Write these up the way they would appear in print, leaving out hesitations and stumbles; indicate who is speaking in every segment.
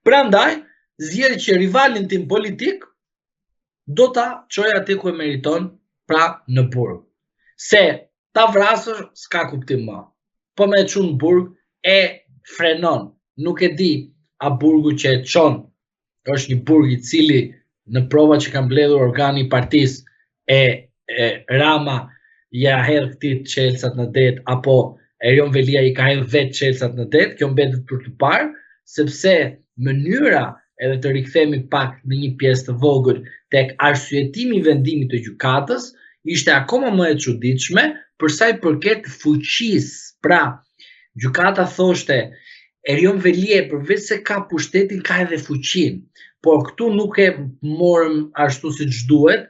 Speaker 1: Prandaj, zgjedh që rivalin tim politik do ta çoj aty ku e meriton, pra në burg. Se ta vrasësh s'ka kuptim më. Po me e çu në burg e frenon. Nuk e di a burgu që e çon është një burg i cili në prova që ka mbledhur organi i partisë e, e Rama ia hedh këtij çelësat në det apo Erion Veliaj i ka hedh vetë çelësat në det, kjo mbetet për të parë, sepse mënyra edhe të rikthehemi pak në një pjesë të vogël tek arsyetimi i vendimit të gjykatës, ishte akoma më e çuditshme për sa i përket fuqisë. Pra, gjykata thoshte Erion Veliaj përveç se ka pushtetin ka edhe fuqinë, por këtu nuk e morëm ashtu siç duhet,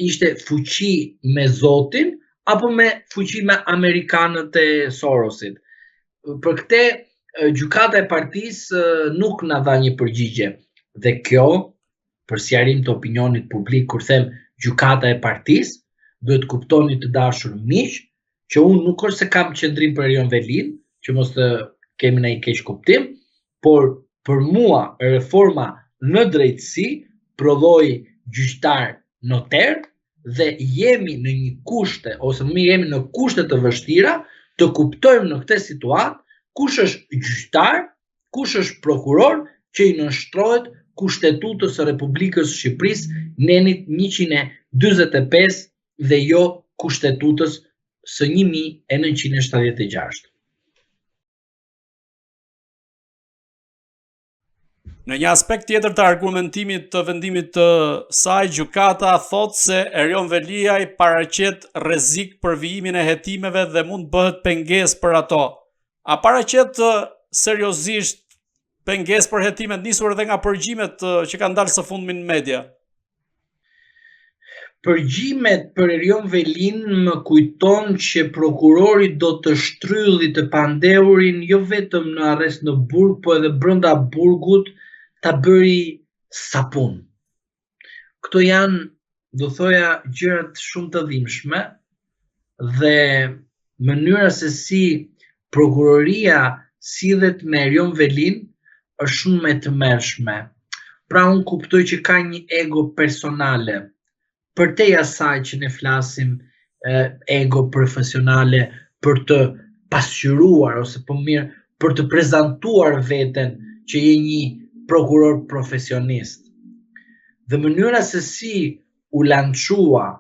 Speaker 1: ishte fuqi me Zotin apo me fuqi me amerikanët e Sorosit. Për këtë gjykata e partisë nuk na dha një përgjigje dhe kjo për sqarim të opinionit publik kur them gjykata e partisë, duhet të kuptoni të dashur miq që unë nuk është se kam qëndrim për Erion Velinë, që mos të kemi ndonjë keqkuptim, por për mua reforma në drejtësi prodhoi gjyqtar noter dhe jemi në një kushte ose më mirë jemi në kushte të vështira të kuptojmë në këtë situatë kush është gjyqtar, kush është prokuror që i nënshtrohet Kushtetutës së Republikës së Shqipërisë nenit 145 dhe jo Kushtetutës së 1976.
Speaker 2: Në një aspekt tjetër të argumentimit të vendimit të saj, gjykata thotë se Erion Veliaj paraqet rrezik për vijimin e hetimeve dhe mund të bëhet pengesë për ato. A paraqet seriozisht pengesë për hetimet nisur edhe nga përgjimet që kanë dalë së fundmi në media?
Speaker 1: Përgjimet për Erion Velinë më kujton që prokurori do të shtrydhi të pandehurin jo vetëm në arrest në burg, po edhe brenda burgut ta bëri sapun. Këto janë, do thoja, gjërat shumë të dhimbshme dhe mënyra se si prokuroria sillet me Erion Velinë është shumë e tmerrshme. Pra unë kuptoj që ka një ego personale, përtej asaj që ne flasim ego profesionale për të pasqyruar ose po mirë për të prezantuar veten që je një prokuror profesionist. Dhe mënyra se si u lançua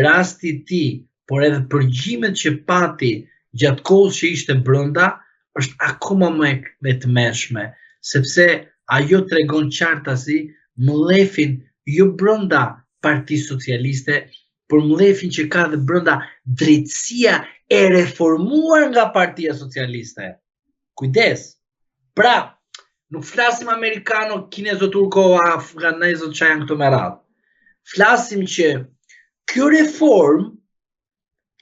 Speaker 1: rasti i tij, por edhe përgjimet që pati gjatë kohës që ishte brenda, është akoma më e tmerrshme, sepse ajo tregon qartazi mllefin jo brenda Partisë Socialiste, por mllefin që ka dhe brenda drejtësia e reformuar nga Partia Socialiste. Kujdes. Pra, nuk flasim amerikano, kinezo, turko, afganezo, ça janë këto me radhë. Flasim që kjo reformë,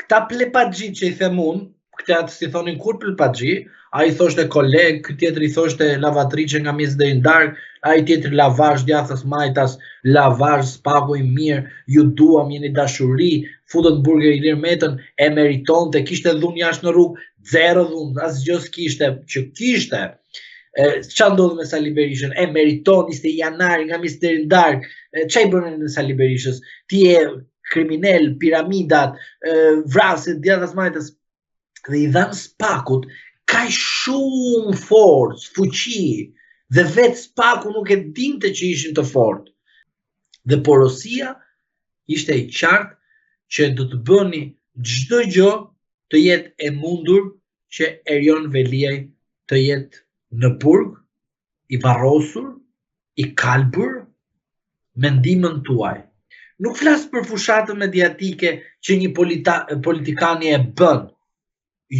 Speaker 1: këta plepaxhi që i them unë, këta atë s'i thonin kurrë plepaxhi, ai thoshte koleg, ky tjetri i thoshte lavatriçe nga mëngjesi deri në darkë, ai tjetri lavash djathtas majtas, lavash SPAK-u i mirë, ju duam, jeni dashuri, futët në burg Ilir Metën, e meritonte, kishte dhunë jashtë në rrugë, Zero dhunë, asgjë s'kishte, që kishte. E, ça ndodhi me Sali Berishën? E meriton 21 janari nga mëngjesi deri në darkë. Ça i bënë në Sali Berishës? Ti je kriminel, piramidat, vrasje, djathtas majtas. Dhe i dhanë SPAK-ut kaq shumë forcë, fuqi, dhe vetë SPAK-u nuk e dinte që ishin të fortë. Dhe porosia ishte e qartë që do të bëni çdo gjë të jetë e mundur që Erion Veliaj të jetë në burg, i varrosur, i kalbur, me ndihmën tuaj. Nuk flas për fushatën mediatike që një polita, politikani e bën.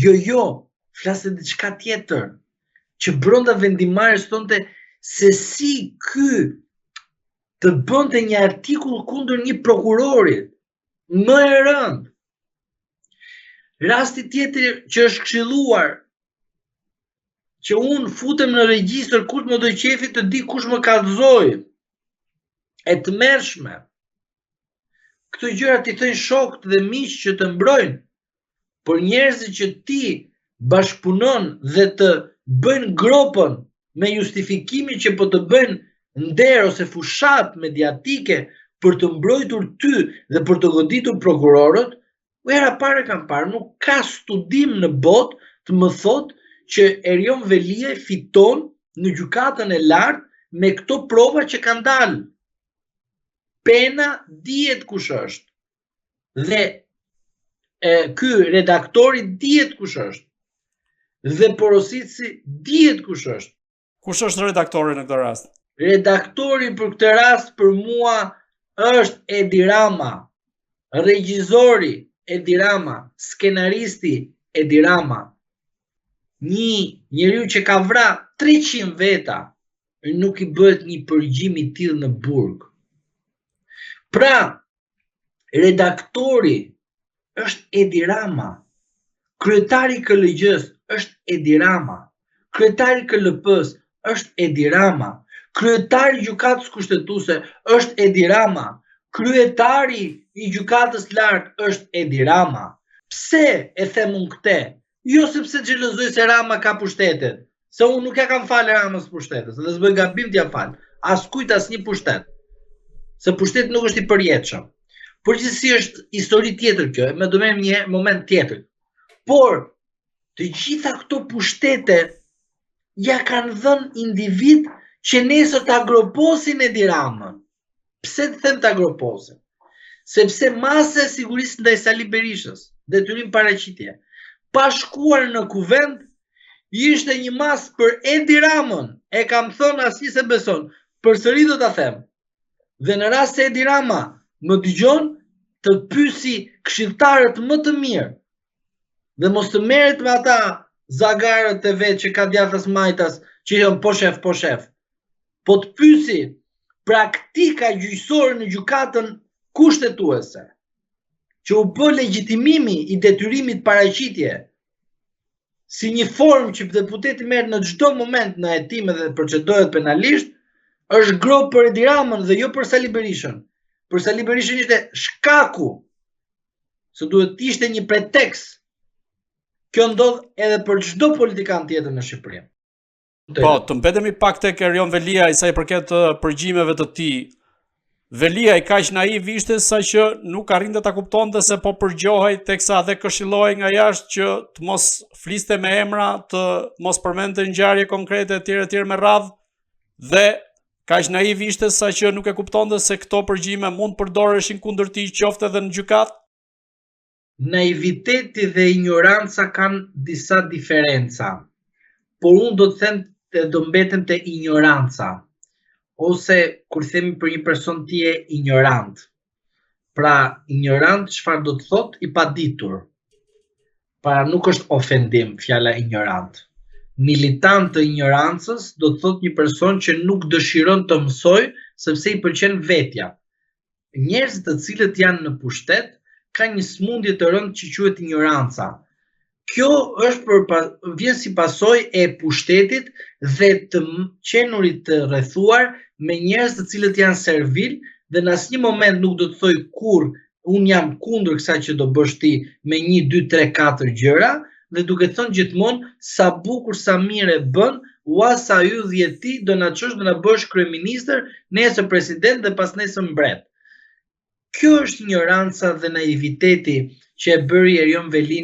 Speaker 1: Jo, jo, flas për diçka tjetër, që brenda vendimmarrjes thonte se si ky të bënte një artikull kundër një prokurori, më e rëndë. Rasti tjetër që është këshilluar që unë futem në regjistër kush më do qefi të di kush më kallëzoi. E tmerrshme. Këto gjëra t'i thënë shokët dhe miqtë që të mbrojnë, por njerëzit që ti bashkëpunon dhe të bëjnë gropën me justifikimin që po të bëjnë nder ose fushatë mediatike për të mbrojtur ty dhe për të goditur prokurorët, u hera e parë e kam parë, nuk ka studim në botë të më thotë që Erion Veliaj fiton në gjykatën e lartë me këto prova që kanë dalë. Pena dihet kush është. Dhe e, ky redaktori dihet kush është. Dhe porositësi dihet kush është.
Speaker 2: Kush është redaktori në këtë rast?
Speaker 1: Redaktori për këtë rast për mua është Edi Rama. Regjizori Edi Rama, skenaristi Edi Rama. Një njeriu që ka vra 300 veta, nuk i bëhet një përgjim i tillë në burg. Pra, redaktori është Edi Rama. Kryetari i KLGJ-së është Edi Rama. Kryetari i KLP-së është Edi Rama. Kryetari i Gjykatës Kushtetuese është Edi Rama. Kryetari i Gjykatës Lartë është Edi Rama. Pse e them unë këtë? Jo sepse xhelozoj se Rama ka pushtetet, se unë nuk ja kam falë Ramës pushtetet, dhe s'bëj gabim t'ja fal, askujt asnjë pushtet, se pushteti nuk është i përjetshëm. Por gjithsesi është histori tjetër kjo, me do merrem një moment tjetër. Por, të gjitha këto pushtete ja kanë dhënë individë që nesër ta groposin Edi Ramën. Pse të them ta groposin? Sepse masa e sigurisë ndaj Sali Berishës, detyrim paraqitje, pa shkuar në kuvend, ishte një masë për Edi Ramën. E kam thënë asnjë s'e beson, përsëri do ta them. Dhe në rast se Edi Rama më dëgjon, të pyesi këshilltarët më të mirë dhe mos të merret me ata zagarët e vet që ka djathtas majtas, që thonë po shef, po shef. Po të pyesi praktika gjyqësore në gjykatën kushtetuese, që u bë legjitimimi i detyrimit paraqitje, si një formë që deputeti merr në çdo moment në hetime dhe procedohet penalisht, është gropë për Edi Ramën dhe jo për Sali Berishën. Për Sali Berishën ishte shkaku se duhet të ishte një pretekst. Kjo ndodh edhe për çdo politikan tjetër në
Speaker 2: Shqipëri. Po, të mbetemi pak tek Erion Veliaj sa i përket përgjimeve të tij. Veliaj kaq naiv ishte sa që nuk arrinte ta kuptonte se po përgjohej teksa dhe këshillohej nga jashtë që të mos fliste me emra, të mos përmendte ngjarje konkrete etj etj me radhë dhe kaq naiv ishte sa që nuk e kuptonte se këto përgjime mund të përdoreshin kundër tij qoftë edhe në gjykatë.
Speaker 1: Naiviteti dhe injoranca kanë disa diferenca, por unë do të them të do mbetem te injoranca, ose kur themi për një person ti je injorant. Pra, injorant çfarë do të thotë i paditur. Pra, nuk është ofendim fjala injorant. Militant të injorancës do të thotë një person që nuk dëshiron të mësojë sepse i pëlqen vetja. Njerëzit të cilët janë në pushtet kanë një sëmundje të rëndë që quhet injoranca. Kjo është për pa, vjen si pasojë e pushtetit dhe të qenurit të rrethuar me njerëz të cilët janë servil dhe në asnjë moment nuk do të thojë kurrë unë jam kundër kësaj që do bësh ti me 1 2 3 4 gjëra dhe duke thënë gjithmonë sa bukur sa mirë e bën, ua sa yll je ti, do na çosh do na bësh kryeministër, nesër president dhe pasnesër mbret. Kjo është injoranca dhe naiviteti që e bëri Erion Velinë.